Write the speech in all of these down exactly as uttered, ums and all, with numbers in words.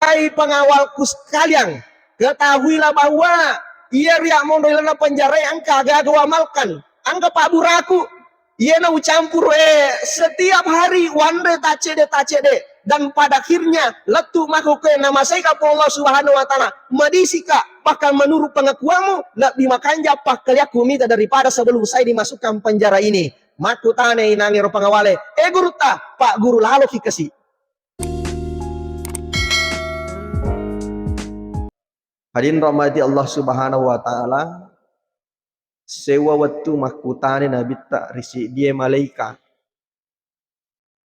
Hai pengawalku sekalian, ketahuilah bahwa iya riak monro ilana penjara engka aga-aga uamalkan, engka pabburaku, iyana ucampur, eh, setiap hari wanre tacede-tacede, dan pada akhirnya lettu mako ke namasaika Puang Allah Subhanahu wa Ta'ala, madisika, bahkan menurut pengakuanmu lebih makanja pakkaliakku mita daripada sebelum saya dimasukkan penjara ini. Makkutanai nangero pengawale, eh gurutta, Pak Guru laloki kasi. Hadirin rahmati Allah Subhanahu wa Ta'ala, sewa wettu makkutani Nabitta ri seddie malaika.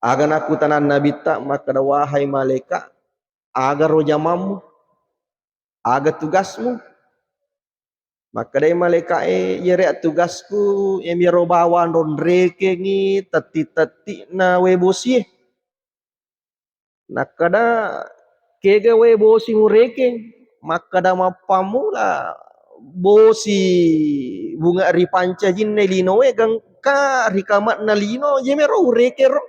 Aga nakkutanang Nabitta makkeda, "Wahai malaika, aga ro jamammu? Aga tugasmu?" Makkedai malaika'e, "Iyare tugasku, iyamiro bawang ro nrekengi tetti-tetti'na wae bosie." Nakkeda, "Kega wae bosi murekeng?" Makkeda, "Mappammula bosi bunga ripancajinna linoe gangka ri kame'na lino, iyamiro urekeng ro."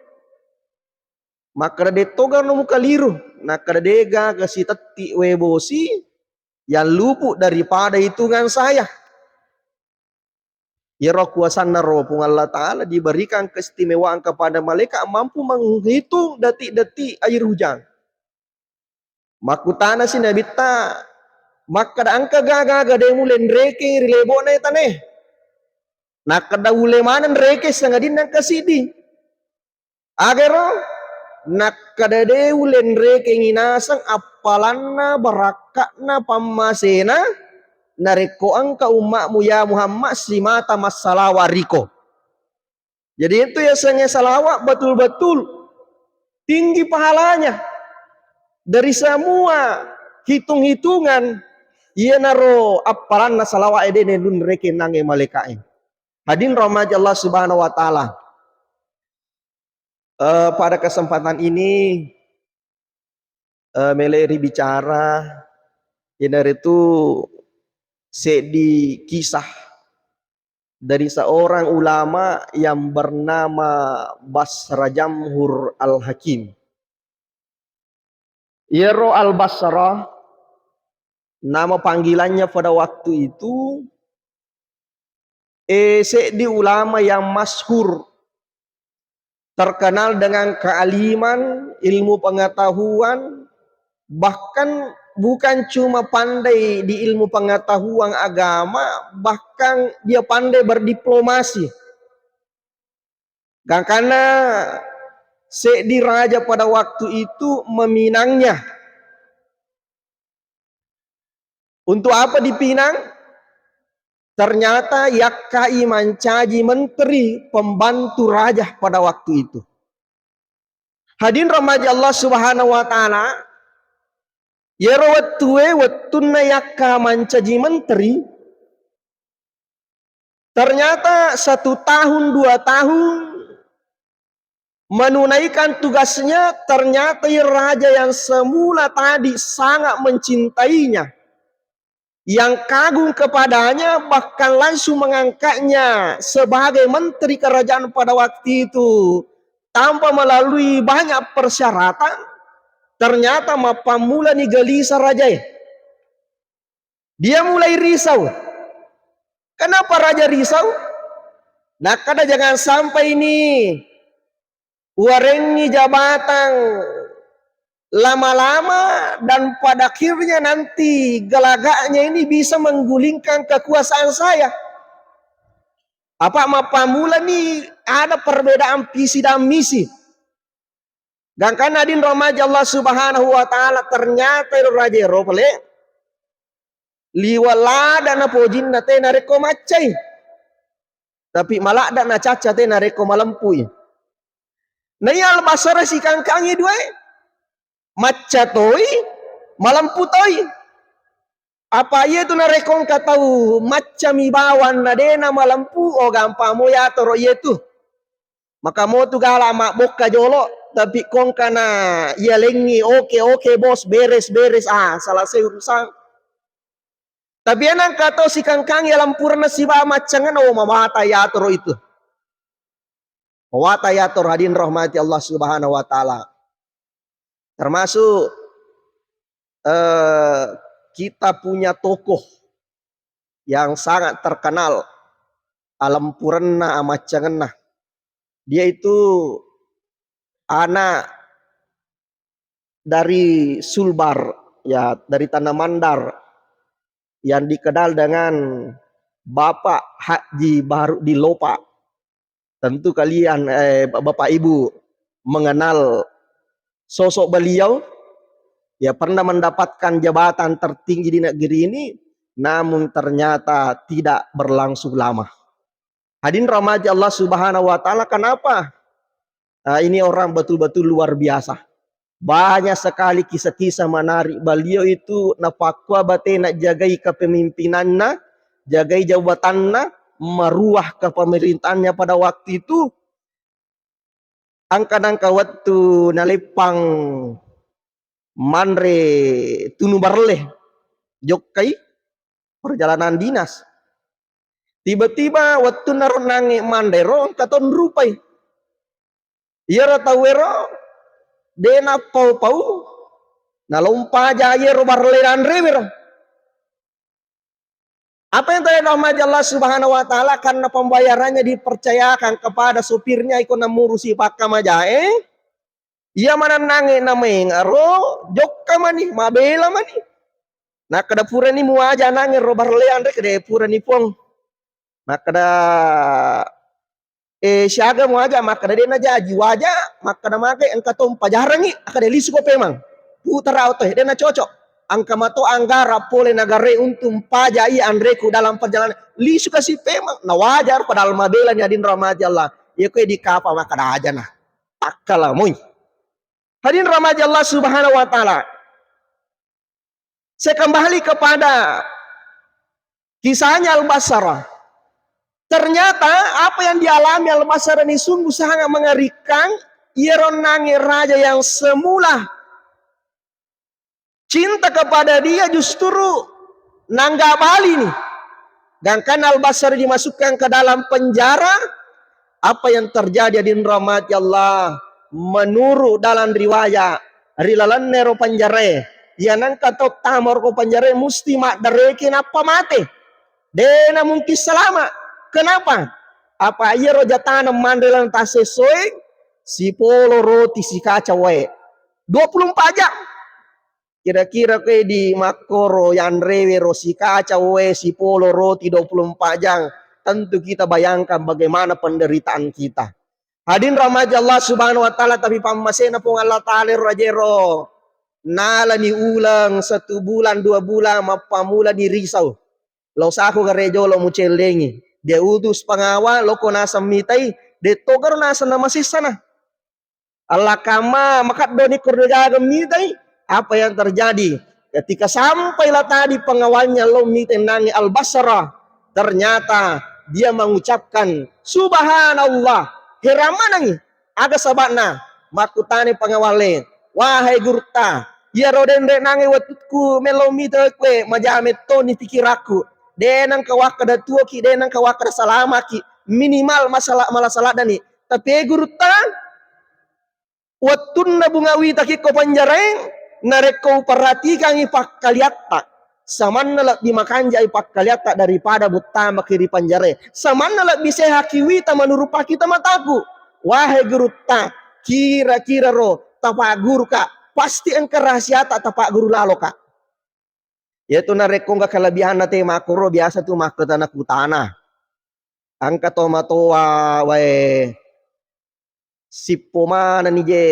Makkeda, "De'togano mukaliru." Nakkeda, "De'gaga sitetti wae bosi yang luput daripada hitungan saya." Iyaro kuasanna ro Puang Allah Ta'ala diberikan keistimewaan kepada malaikat mampu menghitung detik-detik air hujan. Makkutanasi Nabitta, makkeda, "Engka gaga-gaga de' mulle nrekeng ri lebo'na tane?" Nakkeda, "Ulle maneng nrekeng sangadinna engka siddi." Agaro? Nakkeda, "De' ulle nrekengi naseng appalanna barakka'na pammasena narekko engka umma'mu ya Muhammad simata massalawa riko." Jadi itu yasengnge salawat betul-betul tinggi pahalanya dari semua hitung-hitungan, iyanaro appalanna salawat ede nellunrekeng nangnge malaika'e. Hadirin rahmati Allah Subhanahu wa Ta'ala. Eh, pada kesempatan ini, eh, mele ribicara, iyanaritu seddi kisah dari seorang ulama yang bernama Basra Jamhur Al-Hakim. Iyaro Al-Basra, nama panggilannya pada waktu itu, eh, seddi ulama yang masyhur, terkenal dengan kealiman, ilmu pengetahuan, bahkan bukan cuma pandai di ilmu pengetahuan agama, bahkan dia pandai berdiplomasi. Gangkanna seddi raja pada waktu itu meminangnya. Untuk apa dipinang? Ternyata yakkai mancaji menteri pembantu raja pada waktu itu. Hadirin rahmati Allah Subhanahu wa Ta'ala, iyaro wettue, wettunna yakka mancaji menteri, ternyata satu tahun, dua tahun menunaikan tugasnya, ternyata raja yang semula tadi sangat mencintainya, yang kagum kepadanya, bahkan langsung mengangkatnya sebagai menteri kerajaan pada waktu itu, tanpa melalui banyak persyaratan, ternyata mappammulani gelisah rajae. Dia mulai risau. Kenapa raja risau? Nakkeda, "Jangan sampai ini uwarengngi jabatan lama-lama dan pada akhirnya nanti gelagaknya ini bisa menggulingkan kekuasaan saya." Apa mappammulani ada perbedaan visi dan misi. Gangkanna hadirin rahmati Allah Subhanahu wa Ta'ala, ternyata ero raja ero pale liwa' ladda' na pojinna te narekko maccai. Tapi maladda' na cacca te narekko malempui. Naiya Al-Basra sikangkangi duae, macca toi, malempu toi. Apa iyetu narekko engka tau maccami bawang na de'na malempu, oh, gampang mo yatoro iyetu. Maka motu gala mabbokka jolo, tapi kongkana iyalengngi, "Oke, oke, bos, beres, beres." Ah, selesai urusan. Tapi engka to sikangkangi lampurenna sibawa maccangenna, oh, mawata yatoro itu. Mawata yatoro, hadirin rahmati Allah Subhanahu wa Ta'ala. Termasuk eh, kita punya tokoh yang sangat terkenal, alempurenna, amaccangenna. Dia itu anak dari Sulbar, ya, dari Tanah Mandar, yang dikenal dengan Bapak Haji Baharudin Lopa. Tentu kalian, eh, Bapak Ibu mengenal sosok beliau, ya, pernah mendapatkan jabatan tertinggi di negeri ini, namun ternyata tidak berlangsung lama. Hadirin rahmati Allah Subhanahu wa Ta'ala, kenapa? Ah, ini orang betul-betul luar biasa. Banyak sekali kisah-kisah menarik. Beliau itu napakkua batena jagai kepemimpinanna, jagai jabatanna, maruah kepemerintahannya pada waktu itu. Angka nangka wettu naleppang manre tunu barelle, jokkai perjalanan dinas. Tiba-tiba wettunna ro nangnge manre ro, engka to nrupai. Iyaro tauwero de nappau-pau, nalompa aja iyaro barelle nanrewe ro. Apa yang terjadi, rahmati Allah Subhanahu wa Ta'ala? Karena pembayarannya dipercayakan kepada sopirnya iko namurusi pakkamajae, iya manennangnge namaengaro, jokka mani, mabela mani. Nakkeda, "Purani muaja nangnge ro barelle anre?" Kede, "Purani, Puang." Makkeda, eh, siaga muaja? Makkeda, "De najaji waja." Makkeda, "Mage?" "Engka to mpajarangi." Akkeda, "Lisuko pemang, putara oto e, de nacocok. Engka mato anggara pole nagare untuk mpajai anreku dalam perjalanan." Lisu kasi pemang, nawajar padahal mabelani, hadirin rahmati Allah. Iya koe di kapa makkeda aja na. Takkala moi. Hadirin rahmati Allah Subhanahu wa Ta'ala. Saya kembali kepada kisahnya Al-Basarah. Ternyata apa yang dialami Al-Basarah ini sungguh sangat mengerikan. Iyaro nangnge raja yang semula cinta kepada dia justru nangga bali ni. Gangkanna Al-Basarah dimasukkan ke dalam penjara, apa yang terjadi, hadirin rahmati Allah? Menurut dalam riwayat, ri lalenna ero penjarae, iya nangka tau tama ro penjarae musti maddareke nappa mate. De na mungkin selamat. Kenapa? Apa iyaro jatana manre lalenna tassesoe, sipolo roti sikaca wae. Dua puluh empat jam. Kira-kira koe di makkoro yanrewe ro sikaca wae, sipolo roti dua puluh empat jam, tentu kita bayangkan bagaimana penderitaan kita. Hadirin rahmati Allah Subhanahu wa Ta'ala, tapi pammasena Puang Allah Ta'ala ro rajero, nalani uleng satu bulan, dua bulan, mappamulani risau. Lao sako gare jolo mucellengi. Dia utus pengawal, loko naseng mitai, de togaro naseng namasessana. Allakamma makeddoni koro degaga mitai. Apa yang terjadi? Ketika sampai la tadi pengawalnya lo mitai nangnge Al-Basarah, ternyata dia mengucapkan, "Subhanallah." Heran manengi. Aga saba'na? Makkutani pengawalle, "Wahai gurutta, iyaro denre nangnge wettukku melo mitai koe, maja mettoni pikirakku. De nengka wakkeda tuoki, de nengka wakkeda salamaki. Minimal masala-, mala saladdani. Tapi e gurutta, wettunna bunga witaki ko penjarae, narekko uperhatikangi pakkaliatta, samanna lebbi makanjai pakkaliatta daripada muttamaki ri penjarae. Samanna lebbi sehaki wita menurut pakita mataku. Wahai gurutta, kira-kira ro tapagguruka, pasti engka rahasiata tapagguru laloka. Iyatu narekko engka kelebihanna te makkoro, biasa tu makkutana-kutana. Engka tomatoa wae sippo manenni je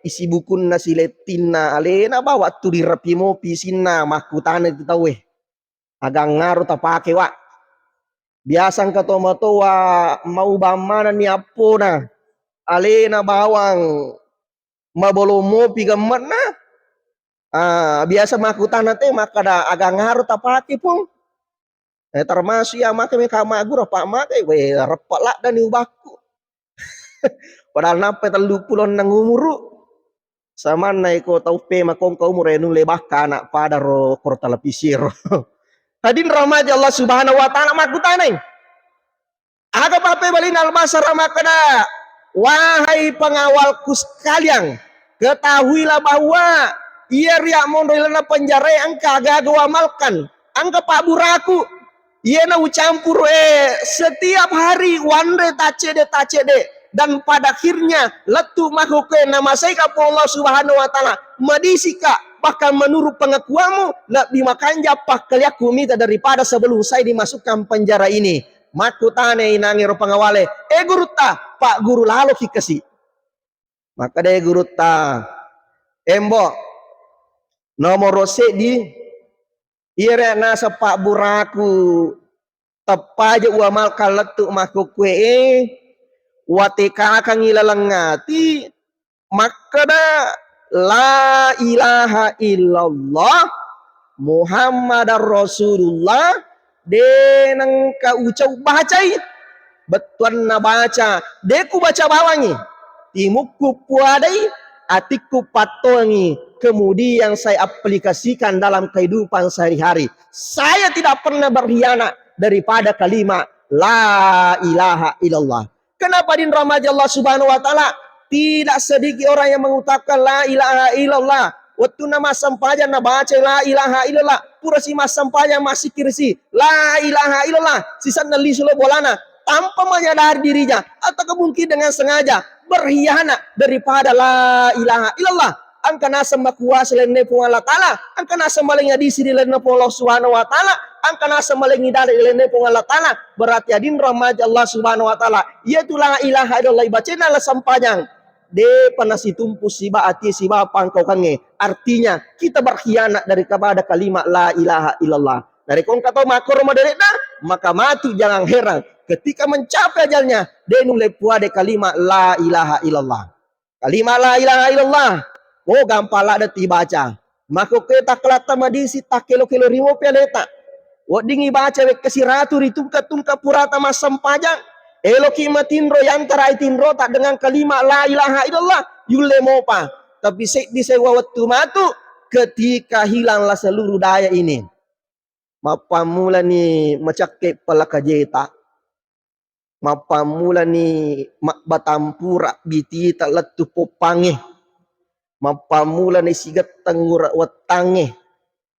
isi bukunna, silettinna, alena bawa tu dirapi mopi isinna, makkutana tu tauwe, "Agangngaro tapake, Wa'?" Biasa engka tomatoa maubang manenni appona, alena bawang mabolong mopi gemme'na. Ah, biasa makkutana te makkada, "Agangngaro tapake, Pung?" Eh, termasuk iya make meka magguru, apa make, we, reppe laddani ubakku. Padahal nappai telluppulo enneng umuru. Samanna iko tau pema kongka umuru e nulle bakka anak pada ro koro televisi ro. Hadirin rahmati Allah Subhanahu wa Ta'ala, makkutanai. Aga pappebalina Al-Basarah makkeda, "Wahai pengawalku sekalian, ketahuilah bahwa Iya ria monro ilana penjara engka agaga wamalkan, engka pabburaku. Iyena ucampuru, eh, setiap hari wanre tacede-tacede, dan pada akhirnya lettu makkokkoe namaseika Puang Allah Subhanahu wa Ta'ala, madisika, bahkan menurut pengakuanmu lebih makanja pakkaliakku mita daripada sebelum saya dimasukkan penjara ini. Makkutanai nangero pengawale, eh gurutta, Pak Guru laloki kasi. Makkeda gurutta, embo, nomoro seddi, iyere naseng pabburaku teppaja uamalkan lettu makkokkoe, watekakangngi laleng ati, makkeda, "La ilaha illallah Muhammadar Rasulullah," de nengka ucau bacai, bettuanna baca, de ku baca bawangi, timukku puadai, atikku pattoangi, kemudian saya aplikasikan dalam kehidupan sehari-hari. Saya tidak pernah berkhianat daripada kalimat la ilaha illallah. Kenapa, hadirin rahmati Allah Subhanahu wa Ta'ala? Tidak sedikit orang yang mengucapkan la ilaha illallah. Wettunna massempajang nabaca la ilaha illallah. Pura si massempajang, massikir si la ilaha illallah. Sisenna lisu lo bolana tanpa menyadari dirinya atau mungkin dengan sengaja berkhianat daripada la ilaha illallah. Engka naseng makuasa lainna Puang Allah Ta'ala, engka naseng malengngi hadisi ri lainna Puang Allah Subhanahu wa Ta'ala, engka naseng malengngi dalil ri lainna Puang Allah Ta'ala, berarti, hadirin rahmati Allah Subhanahu wa Ta'ala, iyatu la ilaha illallah ibacena la sempajang, depa nasitumpu siba atie siba pangkaukangnge. Artinya, kita berkhianat dari kepada kalimat la ilaha illallah. Narekko engka tau makkoro madere'na, maka matu jangan heran ketika mencapai ajalnya, de nulle puade kalimat la ilaha illallah. Kalimat la ilaha illallah. Oh, gampang ladde tibaca. Makkokkoe takkalatta madisi, takkelo-kelo rimopi aleta. Weddingngi baca wekka siratu ri tungka-tungka purata massempajang. Eloki matinro yantarai tinrota dengan kalimat la ilaha illallah, yulle mopa. Tapi seddi sewa wettu matu ketika hilanglah seluruh daya ini. Mappammulani macakke palakajeta. Mappammulani mabbatampura bitita lettu poppangnge. Mappammulani sigetteng ura wettangnge.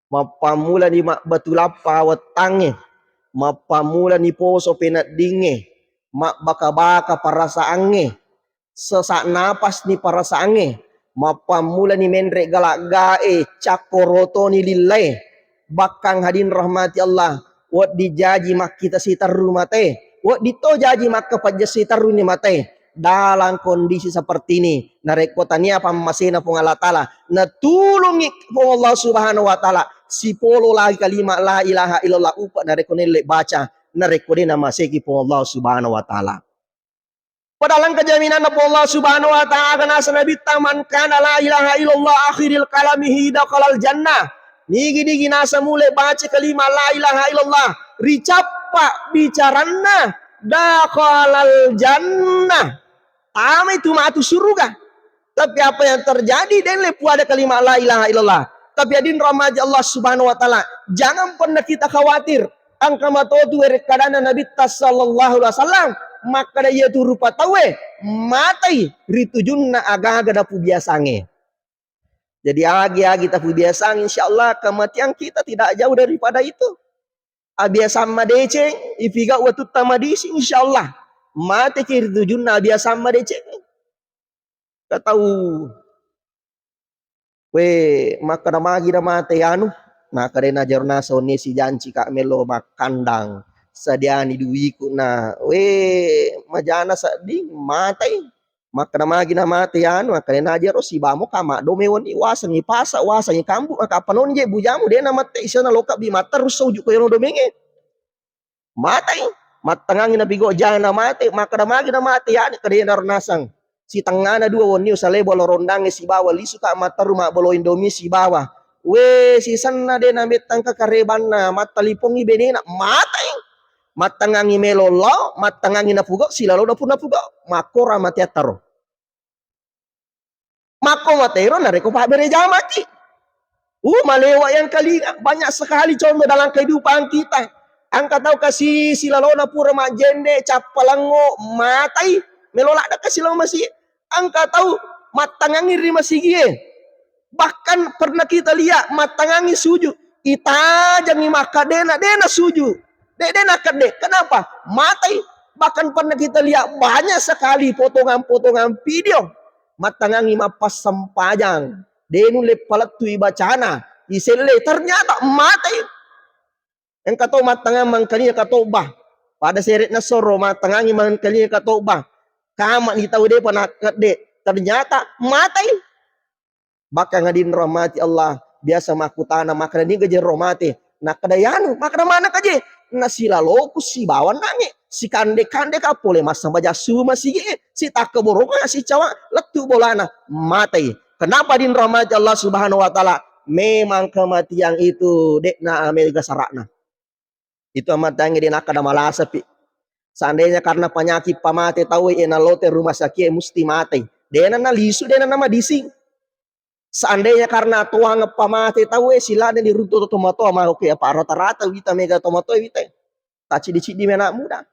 Mappammulani mabbatulappa wettangnge. Mappammulani poso peneddingnge. Mabbaka-baka perasaangnge. Sesak napasni perasaangnge, mappammulani menre galaggae, cakkorotoni lillae. Bakkang, hadirin rahmati Allah, wedding jaji makkita siterru mate, wedding to jaji makkapajja siterruni mate. Dalam kondisi seperti ini, narekko tania pammasena Puang Allah Ta'ala, natulungi Puang Allah Subhanahu wa Ta'ala, sipolo lagi kalimat la ilaha illallah upa narekko nelle baca, narekko de namaseki Puang Allah Subhanahu wa Ta'ala. Padahal engka jaminanna Puang Allah Subhanahu wa Ta'ala, naseng Nabitta, "Man kana la ilaha illallah akhiril kalamihi dakhalal jannah." Nigi-nigi naseng mule baca kalimat la ilaha illallah ri cappa bicaranna, dakhalal jannah. Tamai tu matu suruga. Tapi apa yang terjadi? Delle puada kalimat la ilaha illallah. Tapi hadirin rahmati Allah Subhanahu wa Ta'ala, jangan pernah kita khawatir. Engka matotu werekkadanna Nabitta sallallahu alaihi wasallam, makkeda, iyatu rupa tauwe matai ri tujunna agaga napubiasangnge. Jadi agi-agi tapubiasang, insyaallah kematian kita tidak jauh daripada itu. Abiasang madeceng, ipigau watutta madisi, insyaallah mateki ri tujunna abiasang madeceng. Engka tau, "We, makkeda magi na mate anu?" Nakkeda, "Najaro naseng wenni sijancika melo makkandang, sadiani duiku na." "We, majana sedding matai." Makkeda magi na mate anu? Nakkeda, "Najaro sibamo ka maddomeng wenni, wasengngi pasa, wasengngi kambu, maka panonje bujamu, de namette isena lokabbi matteru sauju ko ero domengnge." Matai. Mattengngangngi napigo jana mate, makkeda magi na mate, yani kede naro naseng. Sitengngana dua wenni usalai bolo rondangnge sibawa lisuka matteru mabbolo Indomie sibawa. We, sisenna de namettangka karebanna, mattalipongngi benena, matai. Mattengngangngi melo lao, mattengngangngi napugo, silalona pun napugo. Makkora mate attaro. Makko matero narekko pabbere jamaki. Uh, malewa yang kalinga. Banyak sekali contoh dalam kehidupan kita. Engka tau kasi silalona pura majjenne, cappalengngo, matai. Melo ladde kasi lao masi. Engka tau mattangangngi ri masigie. Bahkan pernah kita lihat mattangangi sujud, itajangi makkedena, dena sujud. De, dena kedde. Kenapa? Matai. Bahkan pernah kita lihat banyak sekali potongan-potongan video mattangangi mappassempajang. De nulle palettu ibacana, iselle, ternyata matai. Engka to mattangang mangkalinga katoba. Pada sere'na soro mattangangi mangkalinga katoba. Kama ni tau depa nakkedde. Ternyata matai. Bahkan hadin rahmati Allah, biasa makkutana, makkeda niga je ro mate? Nakkeda yanu, makkeda maneng ka je? Nasilaloku sibawa nange, sikande-kande ka pole massambajang subuh masigi e, sitakka borokang sicawa lettu bolana, matai. Kenapa hadin rahmati Allah Subhanahu wa Ta'ala? Memang kematian itu de'na amega sara'na. Itu amang tangi de nakkeda malasapi. Seandainya karena penyakit pamate tau e nalote rumah sakit e musti matei. Dena nalisu, dena namadising. Seandainya karena tuang pamate tau e silana diruntu tomatoa mau ke apa rata-rata wita mega tomatoa wita. Tacidi-cidi mena muda.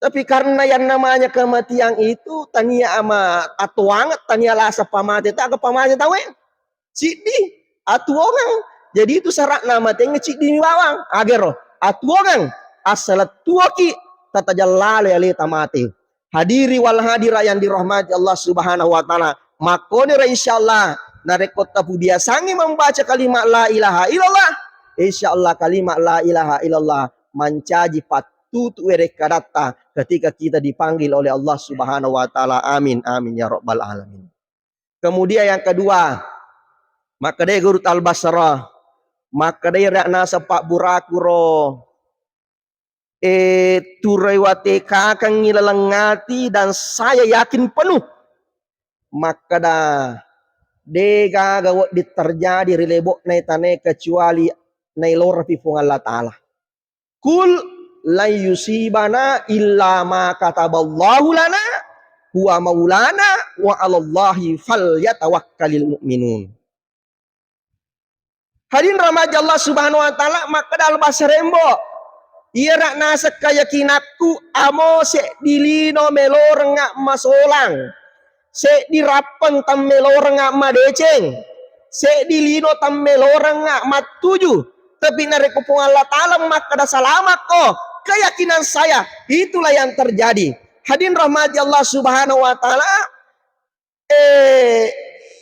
Tapi karena yang namanya kematian itu tania ama atuanget, tania lasa pamate ta ke pamate tau e. Ciddi atuongang. Jadi itu syaratna mateng ciddi mi bawang. Agero atuongang. Assalettuoki tatajallalo aleta mate. Hadiri wal hadira yang dirahmati Allah Subhanahu wa Ta'ala. Makkoniro insyaallah narekko tapubiasangi membaca kalimat la ilaha illallah, insyaallah kalimat la ilaha illallah mancaji pattutu werekkadatta ketika kita dipanggil oleh Allah Subhanahu wa Ta'ala. Amin, amin ya rabbal alamin. Kemudian yang kedua, makkedai Guru Al-Basra, makkedai rak naseng pabburaku ro, eh, turai watekakengngi laleng ati dan saya yakin penuh makkeda de gaga wedding terjadi ri lebo'na tane kecuali nailorapi Puang Allah Ta'ala. Kul lan yusibana illa ma kataballahu lana huwa maulana wa alallahi falyatawakkalil mu'minun. Hadin ramaja Allah Subhanahu wa Ta'ala makkeda Al-Basrembo, iyara naseng keyakinakku amo seddi lino melorengnga masolang. Seddi rappeng tammeloreng madeceng, seddi lino tammeloreng mattuju. Tapi narekko Puang Allah Ta'ala makkeda salamakko, keyakinan saya itulah yang terjadi. Hadin rahmati Allah Subhanahu wa Ta'ala, eh,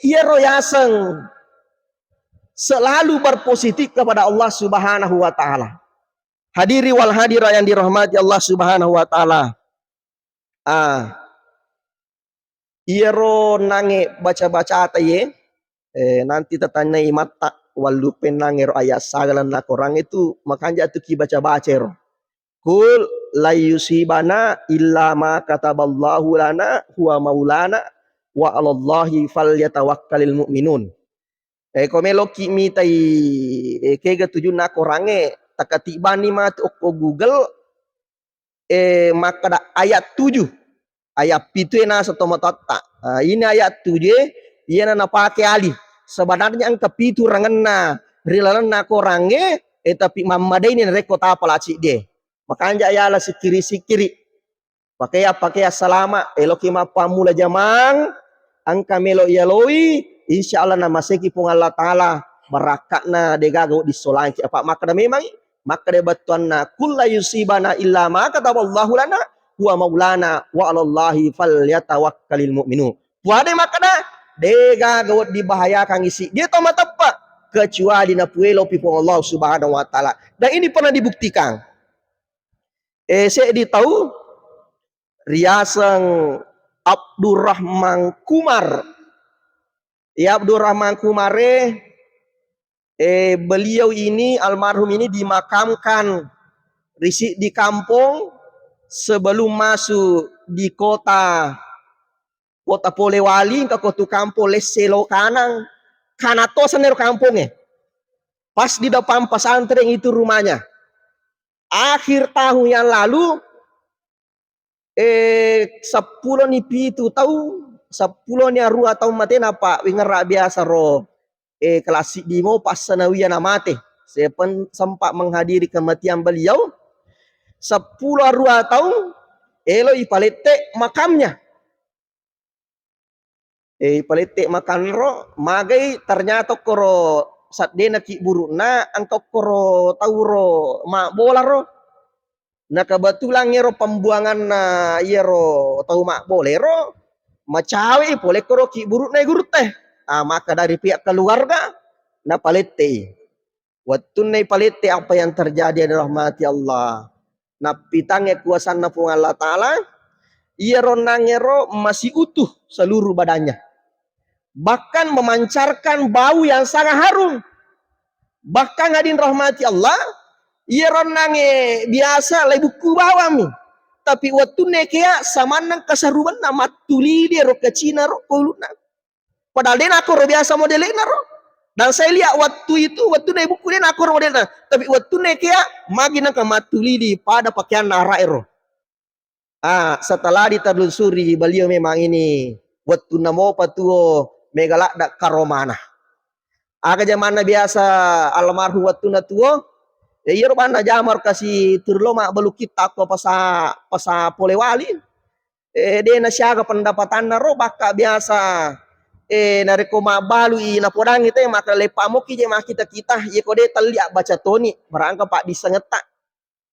iyaro yaseng selalu berpositif kepada Allah Subhanahu wa Ta'ala. Hadiri wal hadira yang dirahmati Allah Subhanahu wa Ta'ala. Ah, iyaro nange baca-bacata ye, eh, nanti tatanyai matta wallupe nangero ayat sagalenna Quran itu makanja tu ki baca-baca ero. Kul la yusibana illa ma kataballahu lana huwa maulana wa alallahi falyatawakkalil mu'minun. Eh, ko meloki mitai, eh, kega tujunna Quran e, takatibani matu okko Google, eh, makkeda ayat tujuh, ayat pitu e naseng tomatoatta. Ah, ini ayat tujuh e, iyana napake Ali. Sebenarnya engka pitu rangenna ri lalenna Quran e, eh, tapi mammadaini narekko tapala ciddi e. Makanja yala sikkiri-sikkiri. Pakeang-pakeang salama, eloki mappammula jamang, engka melo yaloi, insya Allah namaseki Puang Allah Ta'ala barakka'na degaga wedding solangki. Apa makkeda memangi, makkeda bettuanna, "Kulla yusibana illa ma kataballahu lana, huwa maulana, wa alallahi falyatawakkalil mu'minun." Puade makkeda, degaga wedding bahayakan isi, dia to mateppe, kecuali napuelopi Puang Allah Subhanahu wa Ta'ala. Dan ini pernah dibuktikan. Eh, seddi tau riaseng Abdurrahman Kumar. Ya, Abdurrahman Kumar e, eh, beliau ini, almarhum ini dimakamkan ri siddi kampong sebelum masuk di kota, kota Polewali, engka ko tu kampong Lesse Lokanang, kana to senero kampongnge. Pas di depan pesantren itu rumahnya. Akhir tahun yang lalu, eh, seppulo ni pitu tau, seppulo ni arua tau mate napa wingerra biasa ro, eh, kelas siddi mo pas sanawiyah namate. Saya pen-, sempat menghadiri kematian beliau. Seppulo arua tau, elo ipalette makamnya. Eh, palette makanro, magai ternyata okkoro saddena kibburu'na, engka okkoro tauro mabbolaro. Na kebetulan iyaro pembuanganna iyaro tau mabbolero, macawe pole koro kibburu'na gurutta. Ah, maka dari pihak keluarga, napalettei. Wettunna ipalette, apa yang terjadi, dirahmati Allah. Nappitangnge kuasanna Puang Allah Ta'ala, iyaro onnangngero masih utuh seluruh badannya. Bahkan memancarkan bau yang sangat harum. Bahkan hadirin rahmati Allah, iyaro onnangnge biasa lai bukku bawammi. Tapi wettunna kea samannang kasarubenna mattulidi ro kacina ro ko ulunna. Padahal de' nakkoro biasa modele'na ro. Dan saya lihat waktu itu, wettunna bukku de' nakkoro modele'na. Tapi wettunna kea magi nangka mattulidi pada pakeanna ara'e ro. Ah, setelah ditelusuri beliau memang ini wettunna mopa tuo mega ladda karomana. Aga jamanna biasa almarhum wettunna tuo, ya iyaro banna jamar kasi turlo mabbalu kitta ko pasa, pasa Polewali. Eh, de' nasiaga pendapatanna ro, bakka biasa, eh, narekko mabbalui napodangngi te, maka leppa moki je makkita-kita, ye ko de' telli abbaca toni, barangka paddissengetta.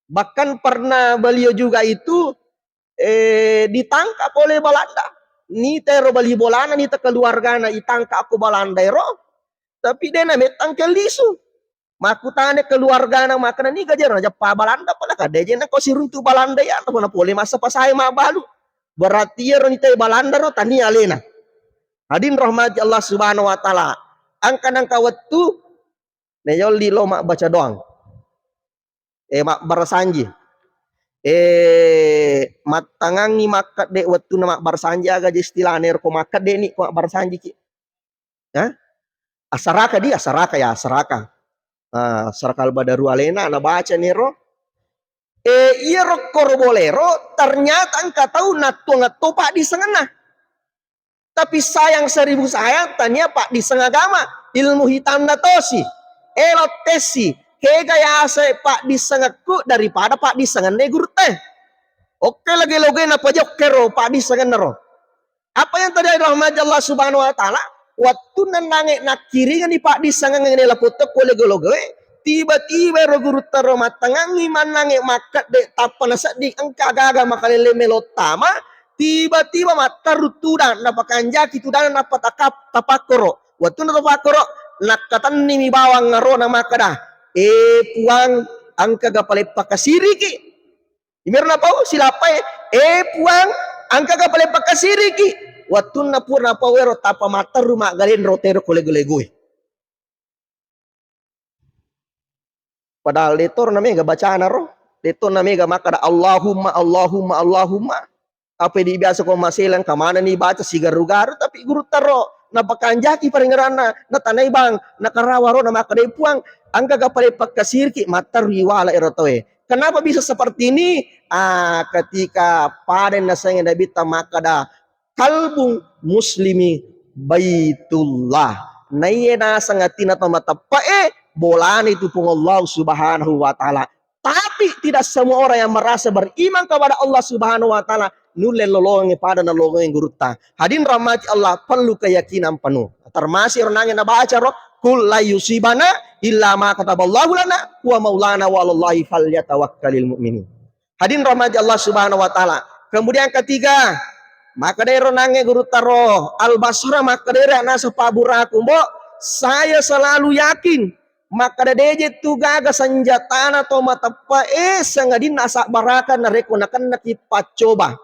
Bahkan pernah beliau juga itu, eh, ditangkap oleh Balanda. Nita ero bali bolana, nita keluargana itangkap ko Balanda ero, tapi de' namettang ke lisu. Makkutana keluargana makkeda, "Niga jero najeppa Balanda?" Pala kada je nako siruntu Balanda ya, na pole masa pasae mabbalu. Berarti ero nita Balanda ro tania alena. Hadirin rahmati Allah Subhanahu wa Ta'ala. Engka nangka wettu nayolli lo mabbaca doang. Eh, mabbarasanji. Eh, mattangangi makkedde wettunna mabbarasanji, aga je istilahna ero ko makkedde ni ko mabbarasanji ki. Ya? Asaraka di, asaraka ya, asaraka. Ah, asaraka al-badaru alena, nabaca nero. Eh, iyaro koro bolero, ternyata engka tau nattuangetto paddissengenna. Tapi sayang seribu sayang, tania paddisseng agama, ilmu hitamna tosi. Elo tessi, kega yase paddissengekku daripada paddissengenna gurutta. Okke lagi-lagi napajokkero paddissengenna ro. Apa yang terjadi rahmati Allah Subhanahu wa Ta'ala? Wettunna nange nakkiringani paddissengeng nela potto ko lego-legoe, tiba-tiba ero gurutta ro mattangangi mannange makkedde tappa nasedding engka gaga makalele melo tama, tiba-tiba matteru tudang, napakanjaki tudang nappa takap-, tapakkoro. Wettunna tapakkoro, nakkatennimi bawang arona makkeda, "Eh Puang, engkaga pale pakkasiriki?" Imiro napau silappae, "Eh Puang, engkaga pale pakkasiriki?" Wettunna pura napau ero tappa matteru maggalenro tero ko lego-legoe. Padahal de'toro namega bacana ro, de'to namega makkeda, "Allahumma, Allahumma, Allahumma." Apa di biasa ko maseleng, engka manenni baca sigaru-garu, tapi gurutta ro napakanjaki parengngeranna, natanai bang, nakarawa ro, namakkeda, "Eh Puang, engkaga pale pakkasiriki?" Matterui wala ero tauwe. Kenapa bisa seperti ini? Ah, ketika pada nasengnge Nabitta makkeda, "Qalbun muslimi baitullah." Naiye naseng atinna to mateppe'e, bolana itu Puang Allah Subhanahu wa Ta'ala. Tapi tidak semua orang yang merasa beriman kepada Allah Subhanahu wa Ta'ala nulle lolongengngi pada nalolongengngi gurutta. Hadirin rahmati Allah, perlu keyakinan penuh. Termasuk ero nange nabaca ro, "Qul la yusibana illa ma kataballahu lana wa maulana wa 'alallahi falyatawakkalil mu'minun." Hadirin rahmati Allah Subhanahu wa Ta'ala. Kemudian ketiga, makkeda ero nange gurutta ro Al-Basrah, makkeda ero naseng Pak Buraku, "Mbok, saya selalu yakin makkeda deje tu gaga senjatana to mateppe'e sangadinna asabbarakang narekko nakennaki paccoba.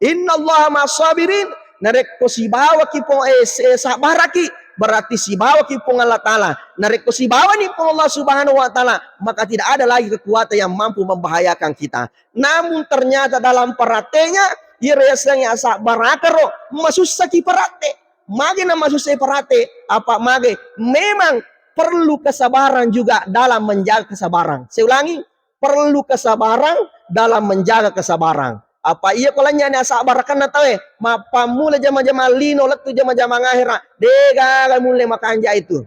Innallaha ma'as sabirin." Narekko sibawaki Puang, eh, se-, sabbaraki, berarti sibawaki Puang Allah Ta'ala. Narekko sibawani Puang Allah Subhanahu wa Ta'ala, maka tidak ada lagi kekuatan yang mampu membahayakan kita. Namun ternyata dalam prakteknya, iyaro yasengnge asabbarakaro, masussaki praktek. Magi namasussai praktek? Apa magi? Memang perlu kesabaran juga dalam menjaga kesabaran. Saya ulangi, perlu kesabaran dalam menjaga kesabaran. Apa iya ko lanynyani asabbarakenna tauwe, mappammula jama-jamang lino lettu jama-jamang ahera, degaga mulle makanja itu.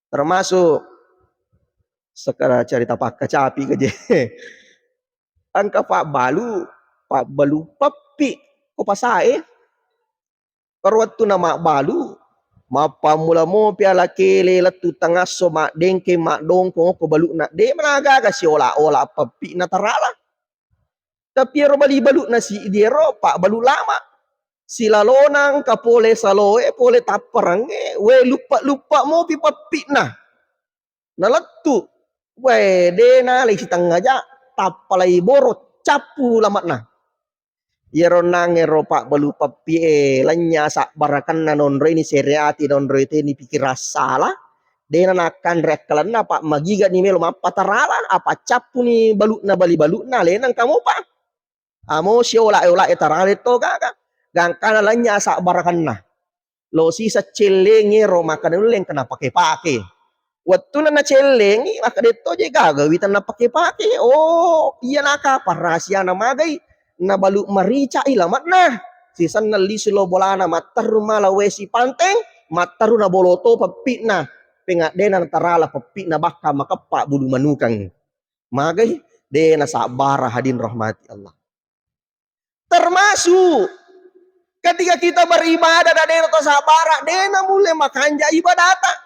Termasuk sekedar cerita pakkacapi keje. Engka pabbalu, pabbalu peppi ko pasae. Ero wettunna mabbalu, mappammula mopi ala kele lettu tengngasso maddengkeng maddongkong okko balu'na, de' managaga siola-ola peppi'na tarala. Tapi ero bali-balu'na siddi ero pabbalu lama. Silalona engka pole saloe, pole tapparengnge, we luppa-luppa mopi peppi'na. Nalettu. We, de' nalai sitengnga ja, tappalai boro, cappu lame'na. Iyaro onnangnge ro pabbalu peppi'e, lenya sabbarakenna nonroi ni sereati, nonroi teni pikirang sala, de' na nakkanre akkalenna, apa magigani melo mappatarala, apa cappuni balu'na bali-balu'na, alena engka mopa. Amo siola-ola e tarale to gaga. Gangkana lenya sabbarakenna. Lo sisa cellengi ro makkeda nulle engka napake-pake. Wettunna nacellengi, makkeda to je gaga wita napake-pake. Oh, iya nakapang rahasiana magai. Nabalu marica'i lame'na. Sisenna lisu lo bolana matteru mala wesi panteng, matteru nabolo to peppi'na. Pengaddena natarala peppi'na bakka makeppa bulu manukang. Magai, de' nasabbara hadirin rahmati Allah. Termasuk ketika kita beribadah dan de' nato sabbara, de' namulle makanja ibadata.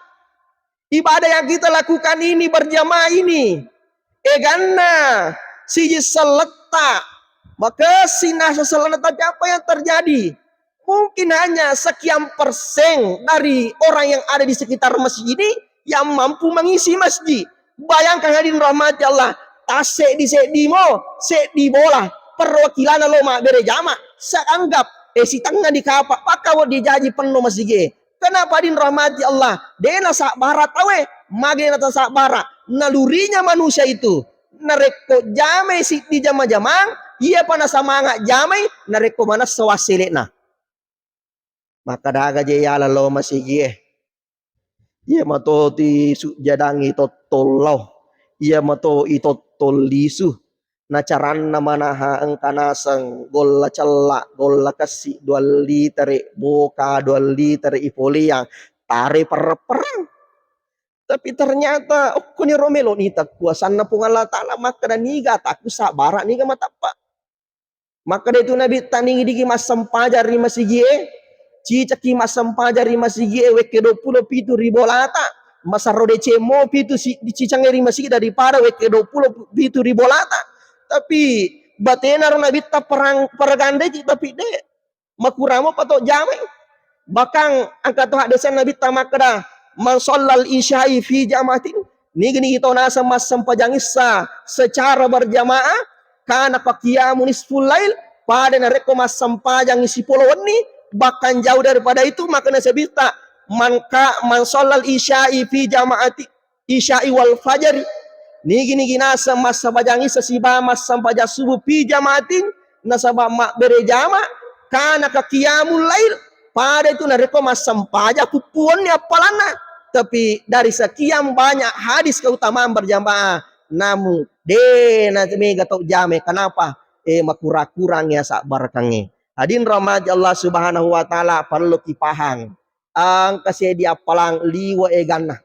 Ibadah yang kita lakukan ini berjamaah ini, eganna siji selletta, makessing nasa sellena, tapi apa yang terjadi? Mungkin hanya sekian persen dari orang yang ada di sekitar masjid ini yang mampu mengisi masjid. Bayangkan hadirin rahmati Allah, tasseddi-seddimo, seddi bola, perwakilanna lo mabbere jama, seanggap, eh, sitengnga di kapa, pakka wedding jaji penno masigi. Kenapa hadirin rahmati Allah? De' nasabbara tauwe, magi de' natasabbara? Nalurinya manusia itu, narekko jamai siddi jama-jamang, iyapa nasamanga jamai, narekko manessa wassele'na. Makkadaga je yala lo masigie. Iya mato ti sujjadangi tottong lao. Iya mato itottong lisu. Na caranna manaha engka naseng golla cella, golla kessi, dua litere, boka dua litere ipoleang, tare perreng-perreng. Tapi ternyata okkoniro melo ni takkuasanna Puang Allah Ta'ala makkeda niga takku sabbara, niga matappa. Makkeda itu Nabitta, nigi-nigi massempajang ri masigie, cicakki massempajang ri masigie wekke duappulo pitu ri bolata, masarro deceng mopi tu si-, dicicangnge ri masigi daripada wekke duappulo pitu ri bolata. Tapi batena ro Nabitta perang-, paragandeki, tapi de'. Makuramo pato jamai. Bahkan engka to haddese'na Nabitta makkeda, "Man shallal isya'i fi jama'atin," nigi-nigi to naseng massempajang issa secara berjamaah, "kana ka qiyamu nisful lail," pada narekko massempajang sipolo wenni, bahkan jauh daripada itu, makkeda Nabitta, "Man ka-, man shallal isya'i fi jama'ati, isya'i wal fajari," nigi-nigi naseng massempajang issa sibawa massempajang subuh fi jama'atin, nasaba mabbere jama, kana ka qiyamul lail, pada itu narekko massempajang puppuanni appalanna. Tapi dari sekian banyak hadis keutamaan berjamaah, namu de' na mega tau jamai. Kenapa? Eh, makura-kurang ya sabbarakengnge. Hadirin rahmati Allah Subhanahu wa Ta'ala, perlu kipahang. Engka seddi appalang liwe eganna.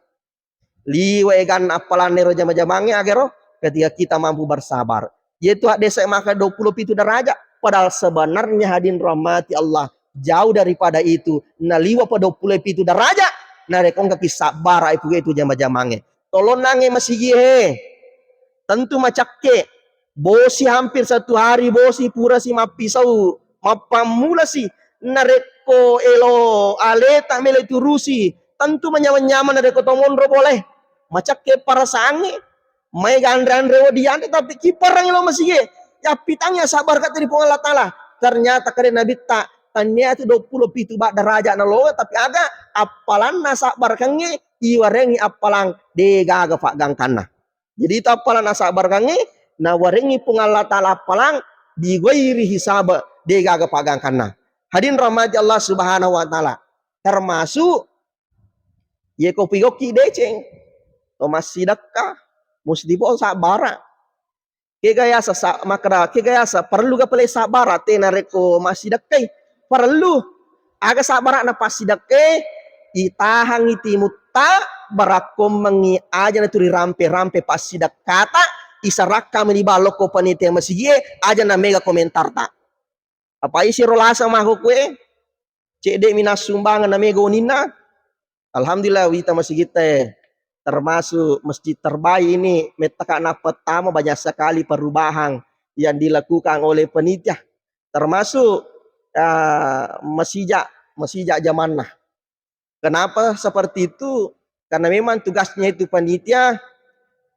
Liwe eganna appalanna ero jama-jamangnge, agero ketika kita mampu bersabar. Yaitu haddese maka duappulo pitu derajat. Padahal sebenarnya hadirin rahmati Allah, jauh daripada itu. Naliwe pa duappulo pitu derajat. Narekko engka ki sabbara ipuga itu jama-jamangnge. Tolong nange masigi he. Tentu macakke. Bosi hampir satu hari, bosi purasi mappisau, mappammulasi. Narekko elo aleta melo turusi, tentu manyameng-nyameng narekko to monro bolae. Macakke parasangnge, maega anre-anre wedding yanre, tapi kiparengngi lao masigi. Yappitangngi asabbarakeng ri Puang Allah Ta'ala. Ternyata kare Nabitta, tania tu duappulo pitu ba daraja naloe, tapi aga appalanna asabbarakeng iwarengngi appalang de gaga paggangkanna. Jadi itu appalang nasabbarakeng, nawarengngi Puang Allah Ta'ala appalang bighairi hisab, de gaga paggangkanna. Hadirin rahmati Allah Subhanahu wa Ta'ala. Termasuk ye ko pigokki deceng, to massidekka, musti po sabbara. Kega yasa sa-, makkeda, kega yasa perlu ga pale sabbara te narekko massidekkai? Perlu. Aga sabbara'na passidekkae? Itahangngi timutta, barakkommengngi aja natu rirampe-rampe passidekkata, isarakkami liba lokko panitia masigie, aja na mega komentarta. Apa isiro lasa makkukue? Cedde mi nassumbangeng na mega oninna. Alhamdulillah, wita masigitta e, termasuk masjid terbaik ini, mettaka nappa tama, banyak sekali perubahan yang dilakukan oleh panitia, termasuk, ah, masija, masija jamanna. Kenapa seperti itu? Karena memang tugasnya itu panitia,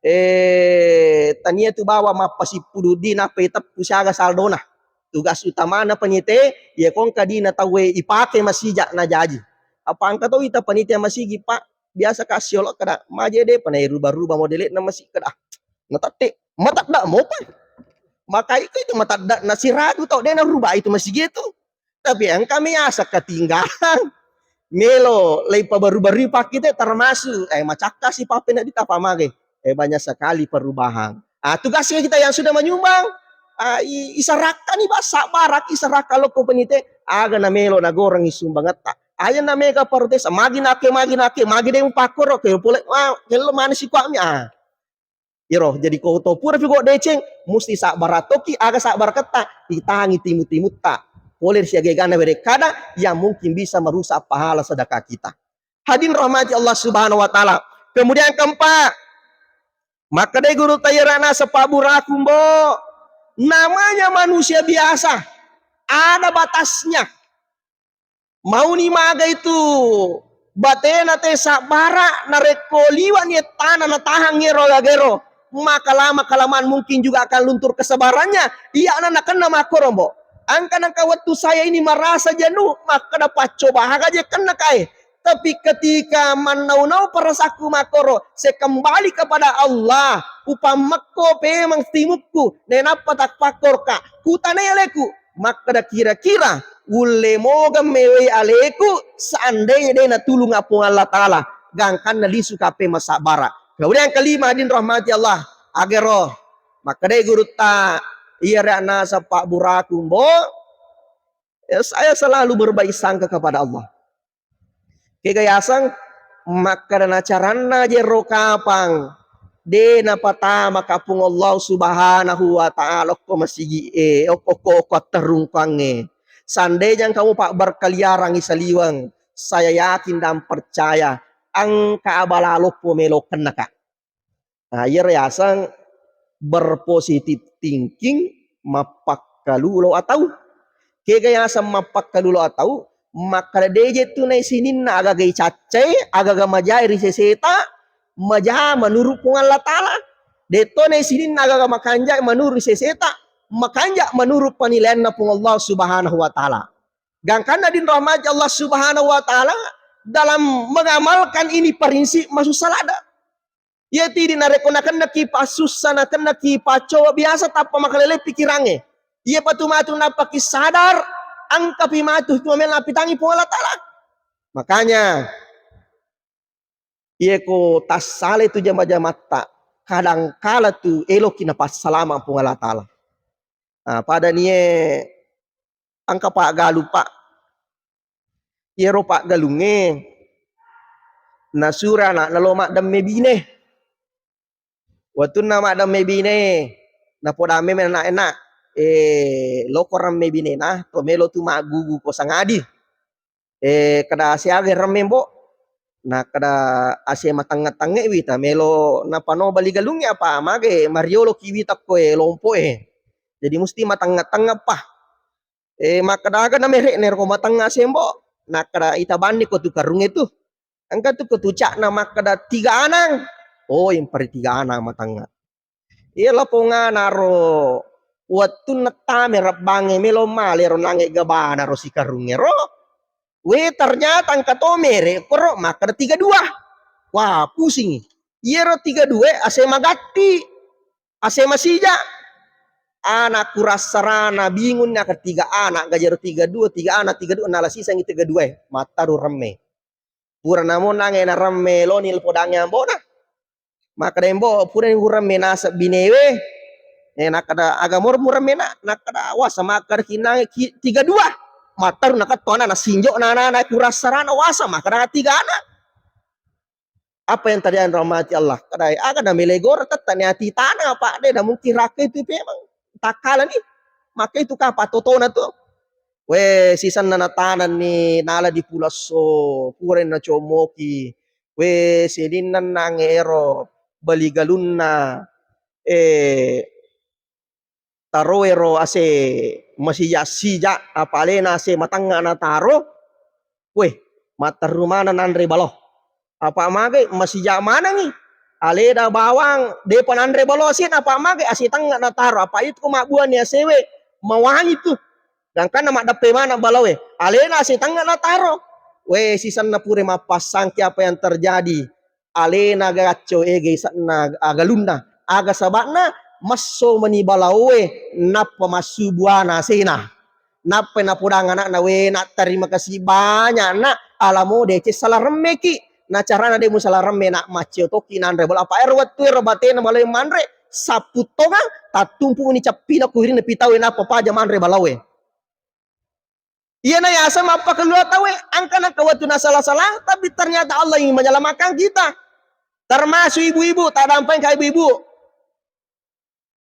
eh, tania tu bawa mappasippudu di nappa iteppu siaga saldona. Tugas utamana panitia, ya kongka dina tauwe ipake masija na jaji. Apa engka to ita panitia masigi, Pak, biasa ka siolo kada, maje de pa na ruba-ruba modele na masigi kada. Natette, matadda mopa. Maka itu, itu matadda na siradu tau de na ruba itu masigi itu. Tapi engka mi asa ketinggalan. Melo lei pabaru-barui pakkite termasuk, eh, macakka si pappena di tapa mage. Eh, banyak sekali perubahan. Ah, tugasnya kita yang sudah menyumbang, ah, i-, isarakkani, Pak, sabbarak, isarakka lokko penite, aga na melo nagorengi sumbangetta. Aja na mega protes, magi nake, magi nake, magi demu pakkoro, ke pole, ah, kello mana si kuami, ah. Iro, jadi ko to pura pi ko deceng, musti sabbara toki, aga sabbaraketta, itangi timu-timutta. Pole ri siaga-agana werekkada yang mungkin bisa merusak pahala sedekah kita. Hadirin rahmati Allah Subhanahu wa Ta'ala. Kemudian keempat, makkedai guru tayarana sepabburaku, Mbo, namanya manusia biasa, ada batasnya. Mauni maga itu batena te sabbara, narekko liwani ettana natahang ero gagero, maka lama kelamaan mungkin juga akan luntur kesabarannya. Iya na nakenna makkoro, Mbo. Engka nengka wettu saya ini merasa jenuh, makkeda paccoba aga je kenna kae. Tapi ketika mannau-nau perasaanku makkoro, saya kembali kepada Allah, upammekko pemeng timukku, nenappa tappakkorka, kutanai aleku, makkeda kira-kira ulle mogeng mewai aleku seandainya de natulung Puang Allah Ta'ala, gangkanna lisu kape masabbara. Kemudian kelima, hadirin rahmati Allah, agero makkedai gurutta, iya rea nasa pabburaku, Mbo, ya, saya selalu berbaik sangka kepada Allah. Kega yaseng makkeda na caranna jero kapang, de napatama ka Puang Allah Subhanahu wa Ta'ala okko masigi e, okko, okko, okko atterungkuangnge. Sandejang kamu pak berkeliaran i saliweng, saya yakin dan percaya engka abala loppo melo kennaka. Nah, iyaro yaseng berpositif thinking, mappakkalulo atau. Kega yaseng mappakkalulo atau, makkeda deje tu nai sininna agaga icaccai, agaga majai ri seseta, maja menurut Puang Allah Ta'ala. Detto nai sininna agaga makanja menurut seseta, makanja menurut penilaianna Puang Allah Subhanahu wa Ta'ala. Gangkanna din rahmati Allah Subhanahu wa Ta'ala, dalam mengamalkan ini prinsip masussa ladde. Iya tidi narekko nakennaki passussa, nakennaki paccoba, biasa tappa makalele pikirangnge. Iya patu matu nappaki sadar, engkapi matu tu mela napitangi Puang Allah Ta'ala. Makanya, iya ko tassale tu jama-jamatta, kadangkala tu eloki napassalama Puang Allah Ta'ala. Ah, pada nie engka paggalung, Pak. Iyaro paggalungnge nasuro ana'na lo maddemme bine. Wettunna maddemme bine, napodammi anak-anak, eh, loko ramme binena, to melo tu maggugu ko sangadi. Eh, kada siaga ramme, Mbo. Nakkeda ase matengnga-tengnga wita, melo napano bali galungnge apa mage mariolo ki wita ko e lompo e. Jadi musti matengnga-tengnga pa. Eh, makkeda aga na mere'ne ro matengnga sembo. Nakkeda ita banni ko tu karungnge tu. Engka tu ko tu ca'na makkeda tiga anang. Oh, impari tiga anang matengnga. Iya lapongana ro wettunna tame rebbangnge melo male ro nange gabana ro sikarungnge ro. We, ternyata engka to mere koro makkeda tiga dua. Wah, pusingi. Iyaro tiga dua ase magatti, ase masija. Anak kurassarana bingung na ketiga anak gajero tiga dua, tiga anak tiga dua, nala sisangi tiga dua. Mattaru remme. Pura namo nange naremme loni lepodangnge ambona. Makkeda, "Mbo, purani uremme naseng binewe." Eh, nakkeda, "Aga moro muremme na?" Nakkeda, "Wasa makkeda kinange ki-, tiga dua." Mattaru nakatto anana sinjo na anana kurassarana wasa makkeda tiga anak. Apa yang terjadi rahmati Allah? Kedai aga na melegora tetta ni ati tanah apa de na mungkin raka itu memang takkala ni. Maka itu kapa totona tu. We, sisenna natanenni nala di pulesso, pura nacommoki. We, sininna nangnge ero bali galunna, eh, taroero ase masija-sija, apa alena ase matengnga nataro, weh, matteru maneng nanre balo. Apa magai masija manengngi. Aleda bawang depa nanre balo asena, apa magai ase tengnga nataro, apa itu ko mabbuanni asewe mawangi tu. Gangkanna maddeppe maneng baloe. Alena ase tengnga nataro. Weh, sisenna pura mappassangki apa yang terjadi. Alena gacco ega ise'na agalunna. Aga saba'na? Messo meni balaoe nappa massu buana asena. Nappa napodang ana'na, "We, nak, terima kasih banyak, nak. Alamo deceng sala remmeki." Na carana de musala remme, nak, maccio tokki nanre balo. Apa ero wettu ero batena balaoe manre, sappu tongang, tattumpu ni cappina kuirina pitawe nappa paja manre balaoe. Iyana yaseng mappakelua tauwe, angka nengka wettu nasala-sala, tapi ternyata Allah ingin menyelamatkan kita. Termasuk ibu-ibu, tak dampeng ka ibu-ibu.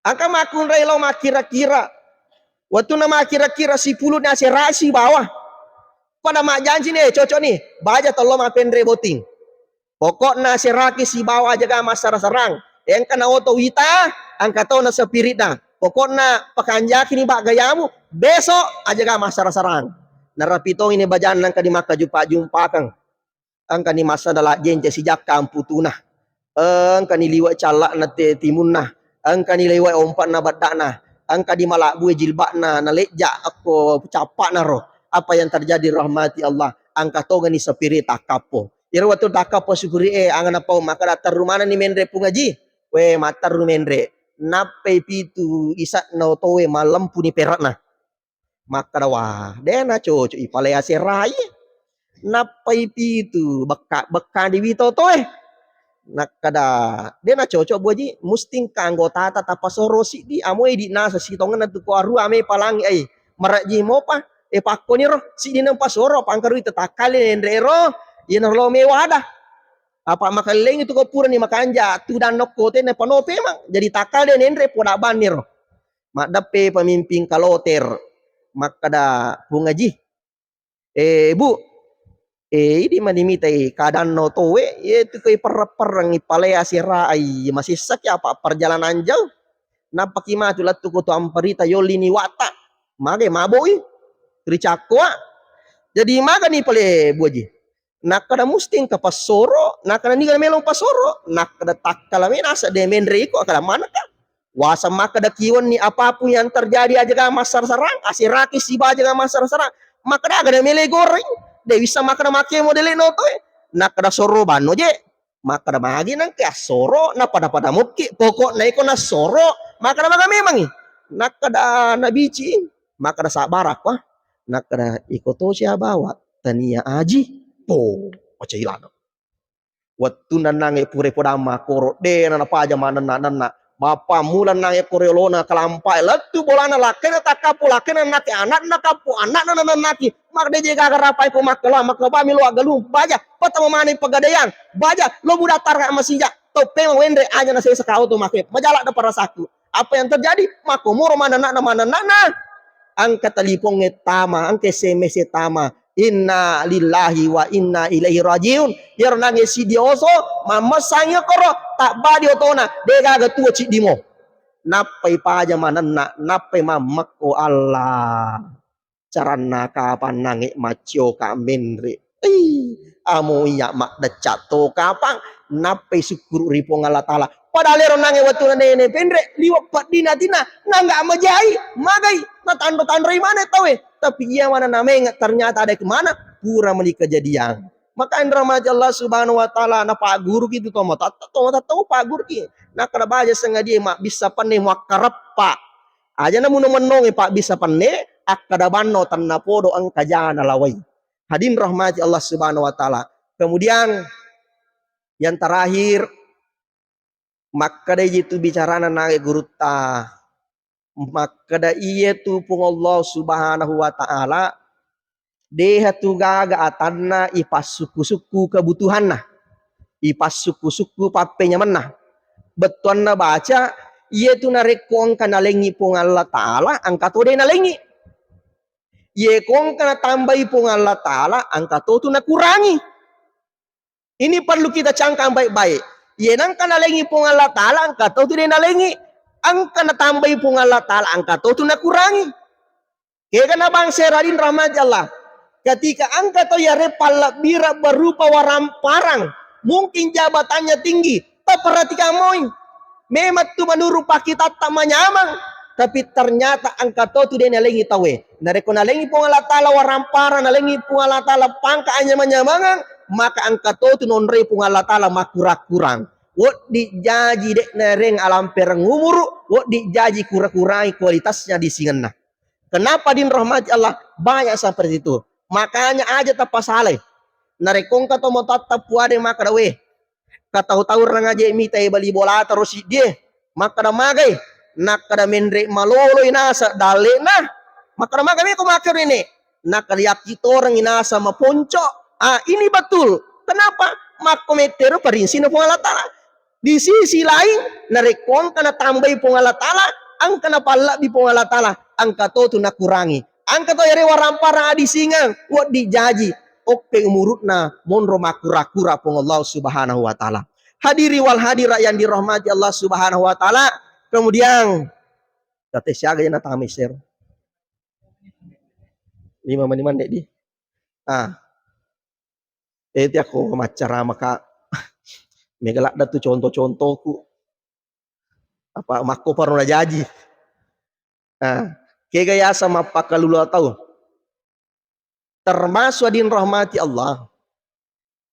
Angka makkunrai lao makkira-kira. Wettunna makkira-kira sipuluni aserai sibawa. Pada majjanci ni, eh, cocok ni. Baja tello mapenre boting. Pokokna aseraki sibawa ajaga massara-sarang. Engka na oto wita, angka tona spirita. Pokokna pakanjaki ni bak gayamu, besok ajaga massara-sarang. Narapi tong ini bajanna engka ni makkajumpa-jumpakang. Engka ni massada lajjence sijakka amputuna. Engka ni liwe callakna te timunna. Engka ni liwe ompakna beddakna. Engka ni malabbue jilbakna, nalejja akko cappakna ro. Apa yang terjadi rahmati Allah. Angka tongani spirita kappo. Iyaro wettu takkappo sipuri'e, angana pau makkada, "Terru manenni menre Puang Aji?" "We, matterru menre." Nappai pitu ise'na otoe, mallempuni pere'na. Makkada, "Wah, de' nacocok ipale aserai." Nappai pitu bekka-, bekka diwita otoe. Nakkada, "De' nacocok, Bu Aji, musti engka anggotata tapasoro siddi, amo idi' nasa sitongenna tu ko arua me palangi ai. Marajji mopa, e, pakkoniro, siddi na pasoro, pangkarui tetakkale enre ero, iyanaro lo mewa ada." Apa makellengi tu ko purani makanja, tu danno kote na panope mang. Jadi takkal de' nenre poda banniro. Maddeppe pemimpin kaloter, makkada, "Puang Aji, eh, Bu, eh, idi mani mitai kadanno towe, iyetu koi perreng-perreng ipalea sera ai, masessaki apa perjalanan jauh. Nappaki matu lettu ko tu amperita yolini watta. Magai maboi ricakkoa. Jadi magani pale, Bu Aji?" Nakkada, "Musti engka passoro." Nakkada, "Niga melo passoro?" Nakkada, "Takkala me nasa de' menre iko." Akkada, "Manekka?" Waseng makkada, "Kiwenni apapun yang terjadi ajaga massara-sarang, aseraki siba ajaga massara-sarang." Makkada, "Aga de' mele goreng?" De' wisseng makkada, "Make modele no toe." Nakkada, "Soro banno je." Makkada, "Magi nangke assoro, na pada-pada mokki. Pokokna iko nassoro." Makkada, "Maga memangi?" Nakkada, "Nabici." Makkada, "Sabbarakko." Nakkada, "Iko to sia bawa, tania aji." Po, oca ilana. Wettunna nangnge pura podang makkoro, de' nanapaja manenna-nenna. Mappammula nangnge ko riolona kalampae, lettu bolana, lakkena takkappo, lakkena nake anakna kappo, anakna nanennaki. Mak de' je gaga rapai ko makkala, makkabami lo aggalung, baja, patama maneng pegadaian, baja, lo mudattara masija, toppemang wenre aja nasesa kau to make, majala da parasaku. Apa yang terjadi? Makkomoro manenna, manenna. Engka talipongnge tama, engka S M S e tama. Inna lillahi wa inna ilaihi rajiun. Iyaro nangnge siddi oso, mammessangi koro, tabbadi otona, de' gaga tuo ciddimo. Nappai paja manenna, nappai mammekko Allah. Caranna kapang nangnge maccio ka menre. Ih, amo iya maddecca to kapang, nappai sukkuru ri Puang Allah Taala. Padahal ero nangnge wettunna nene penre, liwe' peddina atinna, nangga majai, magai, natanro-tanroi maneng tauwe. Tapi iya mana namengnge, ternyata ada kemana, pura meni kejadian. Maka rahmati Allah Subhanahu wa Taala, napagguruki tu tomatoatta, tomatoatta pagguruki. Nakkada baja sengadia mabbissa penne muakkareppa. Aja namuno mennonge pabbissa penne, akkada banno tennapodo engka jana lawai. Hadirin rahmati Allah Subhanahu wa Taala. Kemudian yang terakhir, makkeda iji tu bicarana nangnge gurutta, makkeda iye tu Puang Allah Subhanahu wa Ta'ala, deha tu gaga atanna ipassukku-sukku kebutuhanna, ipassukku-sukku pappenyamenna. Bettuanna baca, iye tu narekko engka nalengi Puang Allah Ta'ala, engka to de nalengi. Iye ko engka natambai Puang Allah Ta'ala, engka to tu nakurangi. Ini perlu kita cangkang baik-baik. Iye nengka nalengi Puang Allah Ta'ala, engka to tu de nalengi. Engka natambai Puang Allah Ta'ala, engka to tu nakurangi. Kegana bangsa radin rahmati Allah. Ketika engka to yare pallabbira berupa waramparang, mungkin jabatannya tinggi, taperhatikan moi. Memang tu menurut pakitatta manyamang, tapi ternyata engka to tu de nalengi tauwe. Narekko nalengi Puang Allah Ta'ala waramparang, nalengi Puang Allah Ta'ala pangka anyamang-nyamangang, maka engka to tu nonroi Puang Allah Ta'ala makurang-kurang. Weddi jaji de nareng alampereng umuru, weddi jaji kura-kurangi kualitasnya di singenna. Kenapa din rahmati Allah? Banyak seperti itu. Makanya aja tapasalai. Narekko engka to matatta puade makkeda, "Weh, katau-tau rangaje mita e bali bolata ro siddie." Makkeda magai, nakkeda menre maloloi nasa dalle'na. Makkeda magai meko makkeda ini. Nakkeda yakki torengi nasa maponco. Ah, ini betul. Kenapa? Makko mettero parinsina Puang Allah Ta'ala. Di sisi lain, narekko engka natambai Puang Allah Ta'ala, engka napallabbi Puang Allah Ta'ala, engka to tu nakurangi. Engka to yare waramparang adisingeng, weddi jaji, okke umurutna monro makkura-kura Puang Allah Subhanahu wa Ta'ala. Hadiri wal hadirat yang dirahmati Allah Subhanahu wa Ta'ala, kemudian, kate siaga jena tamai sero. Lima menit mande di. Ah, Eh, tiakko maccarama, Kak. Mega ladda tu contoh-contohku. Apa makko paro najaji. Nah, kega yasa mappakalulu tau. Termasuk adin rahmati Allah.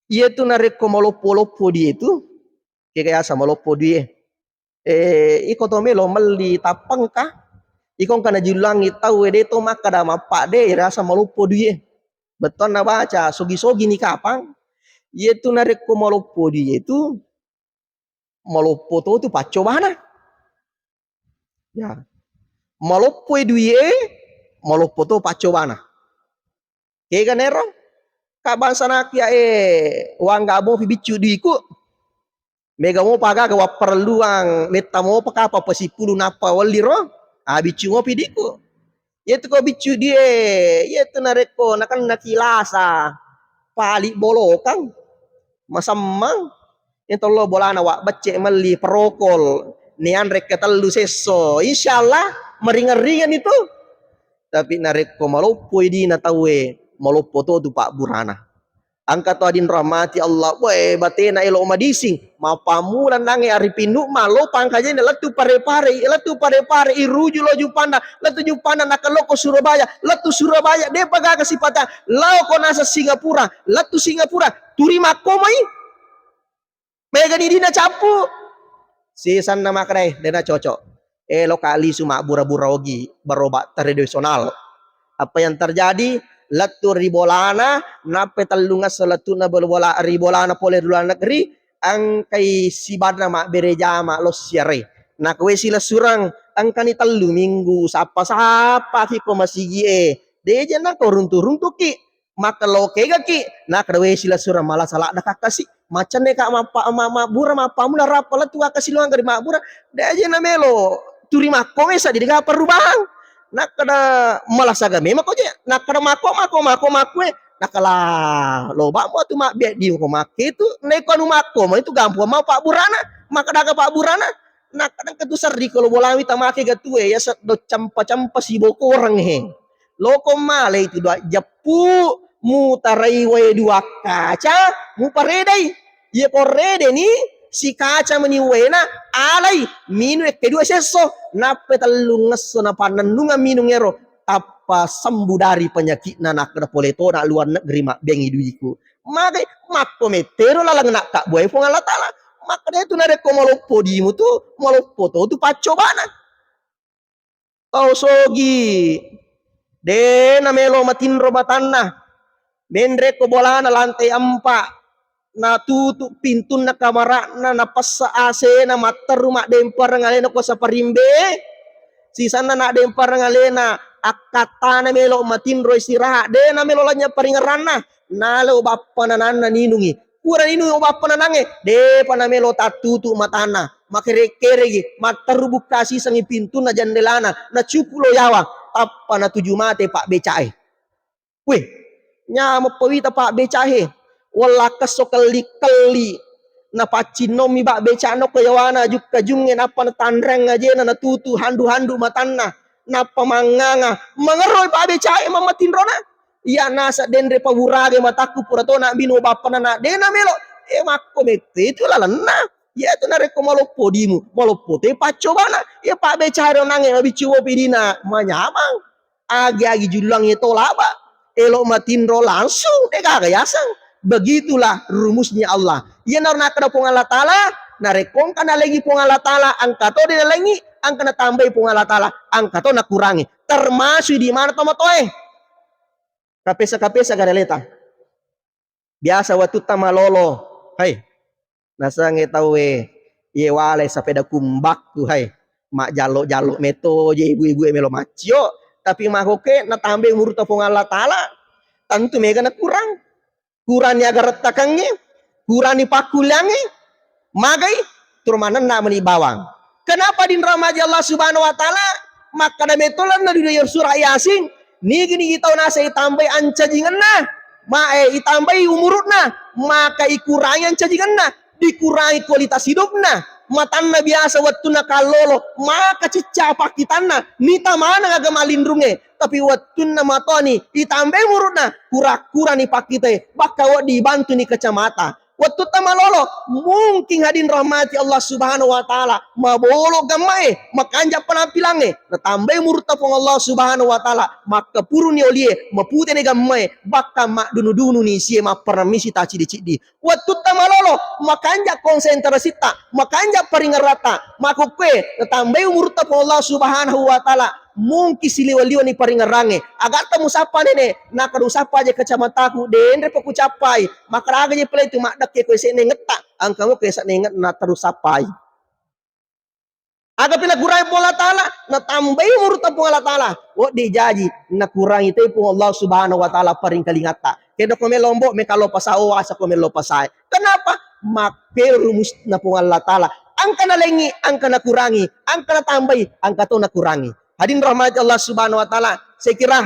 Iya tu narekko maloppo-loppo dia tu, kega yasa maloppo dia. Eh, iko to melo melli tappengka, iko engka najullangi tau, eh, de to makkada mappadde, rasa maloppo duie. Bettuanna baca, sogi-sogi ni kapang. Iyetu narekko maloppo duie tu, maloppo to tu paccobana. Ya. Maloppo duie, maloppo to paccobana. Kega nero? Ka bangsa nakia, eh, wangga mopi biccu duiku. Mega mopa gaga wapparelluang, metta mopa kapa pasipulu nappa welliro, ah, biccu mopi diku. Iyetu ko biccu die, iyetu narekko nakennaki lasa, pali bolokang, masemmang, iyetu lo bolana wa becce melli prokol, nianre ketellu sesso, insyaallah meringan-ringan itu. Tapi narekko maloppoi dina tauwe, maloppo to tu pabburana. Engka to adin rahmati Allah, we, batena elo madising, mappammula nangnge ari pinnu, malopang kajena lettu Pare-Pare, lettu Pare-Pare, iruju lo Juppanda, lettu Juppanda nakaloko Surabaya, lettu Surabaya, depa gaga sipata, laoko nasa Singapura, lettu Singapura, turi makkomai. Megani dina cappu. Sisanna makkedai, dena cocok. Eloka lisu mabbura-bura ogi, berobat tradisional. Apa yang terjadi? Lettu ri bolana, nappe tellungesso lettu'na bola-, bola-, ri bolana pole ri luar negeri, engkai sibanna mabbere jama lossiare. Nakawai silessureng, engkani tellu minggu, sappa-sappa ki ko masigi e. Deje nako runtu-runtuki. Makkelokegaki, nakkeda, "We, silessureng malasa ladda kakkasi. Macenne ka mappa-, ma-, mabbura, mappammula rappa lettu kakkasi luang gari mabbura." De aja namelo turi makko mesa, de gaga perubahang. Nakkeda, "Malasa ga memang ko je?" Nakkeda, "Makko, makko, makko, makko e." Nakkeda, "Lo bammo tu mabbia di ko makke tu, neko anu makko ma itu gampang mau pabburana, makkeda ga pabburana." Nakkeda engka tu serri ko lo bolami tamake gatue, ya seddo campa-campa sibokoreng he. Loko malai tu dua jeppu, mutarai wae dua kaca, muparedai. Iya ko redeni, sikaca meni waena, alai, minung ekke dua sesso, nappe tellungesso napannennungang minung ero, tappa sembuh dari penyakitna, nakkeda pole tona luar negeri mabbengi duiku. Magai makko mettero laleng nakkabbuai Puang Allah Ta'ala. Makkeda tu narekko maloppo dimu tu, maloppo to tu paccobana. Tau sogi, de namelo matinro matanna. Menrekko bolana lantai empa, natutu pintunna kamara'na, napessa A C-na, matteru maddempereng alena ko saparimbe. Sisanna naddempereng alena, akkattana melo matinro istirahat, de namelo lanynya paringerranna. Nalo bappa nananna ninungi. Pura ninung bappa nanangnge, depa namelo tattutu matanna. Makere-keregi, matteru bukka sisengi pintunna jandelana, nacupu lo yawa, tappa natuju mate pabbecae. Weh, nyameng pawita pabbecae. Wallakkesso kelli-kelli. Napaccinnommi babbecano ko yawana jukka-jungnge, nappa natanreng ajena, natutu handu-handu matanna, nappa mangnganga. Mangerroi pabbecae mammatinrona. Iya nasa denre pawurage matakku pura tona binu bappanana dena melo. E makko mette itu lalenna. Iya tu narekko maloppo dimu, maloppo te paccobana. Iya pabbecae ro nange mabiccu bopi dina manyamang. Agi-agi julluangnge to laba, elo matinro langsung de gaga yaseng. Begitulah rumusnya Allah. Iyanaro nakkeda Puang Allah Taala, narekko engka nalengi Puang Allah Taala, engka to de nalengi, engka natambai Puang Allah Taala, engka to nakurangi. Termasuk di mana tomatoe. Kapesa-kapesa gareleta. Biasa wattutta malolo, hai, nasengnge tauwe, iye wale sapeda kumbakku, hai, majjallo-jallo meto je ibu-ibu e melo maccio, tapi makoke natambai umurutta Puang Allah Taala, tentu mega nakurang. Kuranni agarattakengnge, kuranni pakkulleangnge, magai, turu manenna meni bawang. Kenapa dinrahmati Allah Subhanahu wa Ta'ala? Makkeda metolanna di dalam surah Yasin, nigi-nigi tau nasa itambai ancajingenna, ma, eh, itambai umurutna, maka ikurangi ancajingenna, dikurangi kualitas hidupna, matanna biasa wettunna kallolo, maka cicca pakkitanna, nita maneng aga malinrungnge, tapi wettunna matoni, itambai umurutna, kura-kurani pakkitae, bakka wedding ibantuni kacamata. Wettutta malolo, mungkin hadin rahmati Allah Subhanahu wa Ta'ala, mabolo gammae, makanja penampilangnge, natambai umurutta Puang Allah Subhanahu wa Ta'ala, makkapuruni olie, maputeni gammae, bakka maddunu-dununi sie mapperemmisi taciddi-ciddi. Wettutta malolo, makanja konsentrasitta, makanja paringeratta, makukkue, natambai umurutta Puang Allah Subhanahu wa Ta'ala, mungkin siliwa-liwani paringerangnge. Agatta musappa nene, nakadu sappa je kacamataku, denre pa kucappai. Makkeda aga je pale tu maddekke ko ese nengetta, angka mo ko ese nenget na terus sappai. Aga pila kurangi Puang Allah Ta'ala, natambai umurutta Puang Allah Ta'ala. Wedding jaji, nakurangi te Puang Allah Subhanahu wa Ta'ala paringkalingatta. Kedo ko melo ombo, mekalo pasao, asa ko melo pasae. Kenapa? Makke rumusna Puang Allah Ta'ala. Angka nalengi, angka nakurangi, angka natambai, angka to nakurangi. Hadirin rahmati Allah Subhanahu wa Ta'ala, saya kira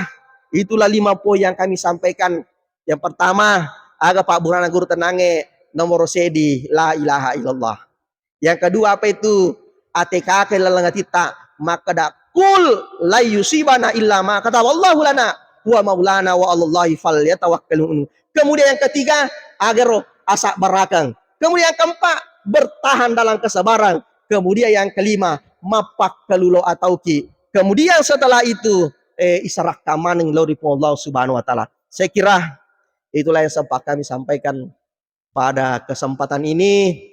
itulah lima poin yang kami sampaikan. Yang pertama, aga pabburana guru tenange, nomor sedi, la ilaha illallah. Yang kedua apa itu? A T K ke laleng atitta, makkeda, "Qul la yusibana illa ma kataballahu lana, huwa maulana wa alallahi falyatawakkalul mu'minun." Kemudian yang ketiga, agaro asabbarakeng. Kemudian yang keempat, bertahan dalam kesabaran. Kemudian yang kelima, mappakkalulo atauki. Kemudian setelah itu, eh, isarakka maneng lao ri Puang Allah Subhanahu wa Ta'ala. Saya kira itulah yang sempat kami sampaikan pada kesempatan ini.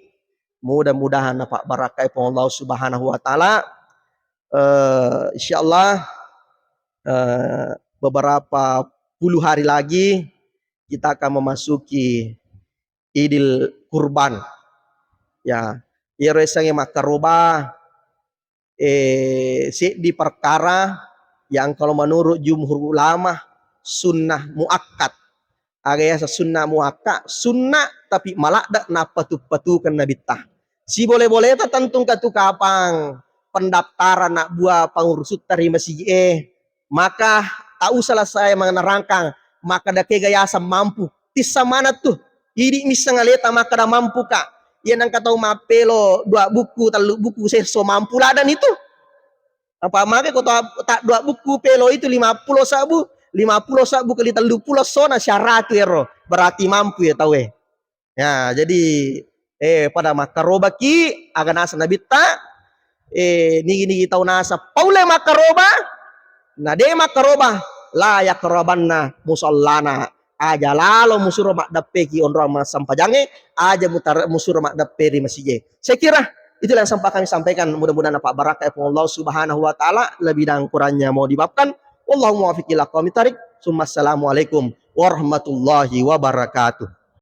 Mudah-mudahan napabbarakkai Puang Allah Subhanahu wa Ta'ala. Eh, insyaallah, eh, beberapa puluh hari lagi kita akan memasuki Idul Kurban. Ya, iyaro yasengnge makkaroba, eh, seddi perkara yang kalau menurut jumhur ulama sunnah muakkad. Aga yaseng sunnah muakkad, sunnah tapi maladde nappatu-patukeng nabitta. Sibole-boleta tentu engka tu kapang pendaftaran nabbua pangurusutta ri masigi e. Maka tak usahlah saya menerangkan, maka dakega yaseng mampu. Tissa maneng tu. Idi misseng aleta makkeda mampuka. Iya nengka tau mappelo dua buku, tellu buku sesso mampu ladani tu. Apa mage ko ta, ta dua buku pelo itu lima puluh sabbu, lima puluh sabbu kali tellu puluh sona syaratu ero. Berarti mampu ya tau e. Ya, jadi, eh, pada makkarobaki aga naseng nabitta, eh, nigi-nigi tau naseng paulle makkaroba, na de makkaroba, la yaqrabanna musallana. Aja lalo musuro maddeppeki onrong massempajangnge, aja mutar-, musuro maddeppe ri masigi e. Saya kira itulah yang sempat kami sampaikan. Mudah-mudahan napabbarakkai Puang Allah Subhanahu wa Ta'ala. Lebih dan kurangnya mohon dimaafkan. Wallahu muwaffiq ila aqwamit thariq. Summa assalamualaikum warahmatullahi wabarakatuh.